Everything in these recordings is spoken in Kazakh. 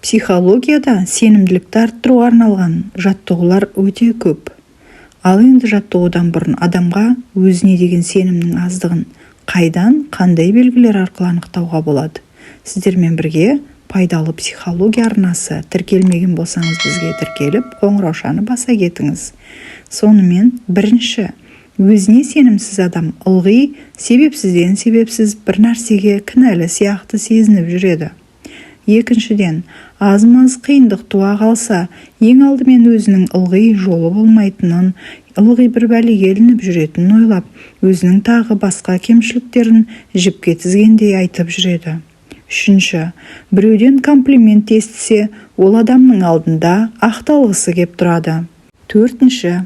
Психологияда сенімділікті арттыруға арналған жаттығулар өте көп. Ал енді жаттығудан бұрын адамға өзіне деген сенімнің аздығын қайдан, қандай белгілер арқылы анықтауға болады? Сіздермен бірге «Пайдалы психология» арнасы. Тіркелмеген болсаңыз, бізге тіркеліп, қоңыраушаны баса кетіңіз. Сонымен, бірінші: өзіне сенімсіз адам ылғи себепсізден себепсіз бір нәрсеге кінәлі сияқты сезініп жүреді. Екіншіден, аз-маз қиындық туа қалса, ең алдымен өзінің ылғи жолы болмайтынын, ылғи бір бәлеге ілініп жүретінін ойлап, өзінің тағы басқа кемшіліктерін жіпке тізгендей айтып жүреді. Үшінші, біреуден комплимент естісе, ол адамның алдында ақталғысы кеп тұрады. Төртінші,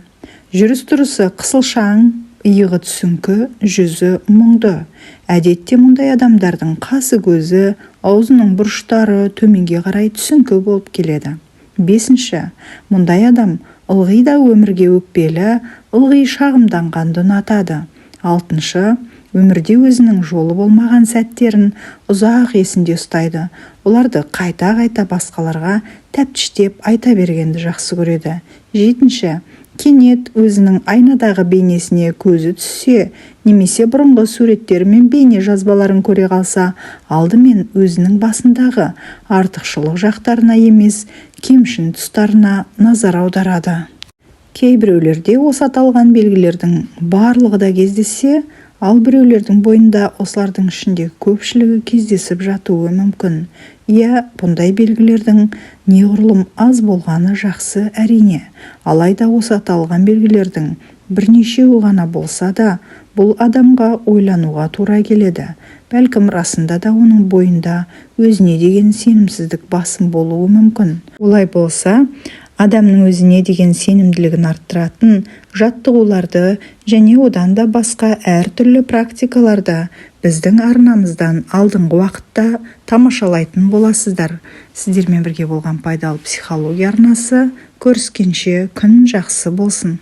жүріс-тұрысы қысылшаң, иығы түсіңкі, жүзі мұңды. Әдетте мұндай адамдардың қасы-көзі, аузының бұрыштары төменге қарай түсіңкі болып келеді. Бесінші, мұндай адам ылғи да өмірге өкпелі, ылғи шағымданғанды ұнатады. Алтыншы, өмірде өзінің жолы болмаған сәттерін ұзақ есінде ұстайды, оларды қайта-қайта басқаларға тәптіштеп айта бергенді жақсы көреді. Жетінші, кенет өзінің айнадағы бейнесіне көзі түссе немесе бұрынғы суреттері мен бейне жазбаларын көре қалса, алдымен өзінің басындағы артықшылық жақтарына емес, кемшін тұстарына назар аударады. Кейбіреулерде осы аталған белгілердің барлығы да кездессе, ал біреулердің бойында осылардың ішінде көпшілігі кездесіп жатуы мүмкін. Иә, бұндай белгілердің неғұрлым аз болғаны жақсы, әрине. Алайда осы аталған белгілердің бірнешеуі ғана болса да, бұл адамға ойлануға тура келеді. Бәлкім, расында да оның бойында өзіне деген сенімсіздік басым болуы мүмкін. Олай болса, адамның өзіне деген сенімділігін арттыратын жаттығуларды және одан да басқа әртүрлі практикаларды біздің арнамыздан алдыңғы уақытта тамашалайтын боласыздар. Сіздермен бірге болған «Пайдалы психология» арнасы. Көріскенше, күн жақсы болсын!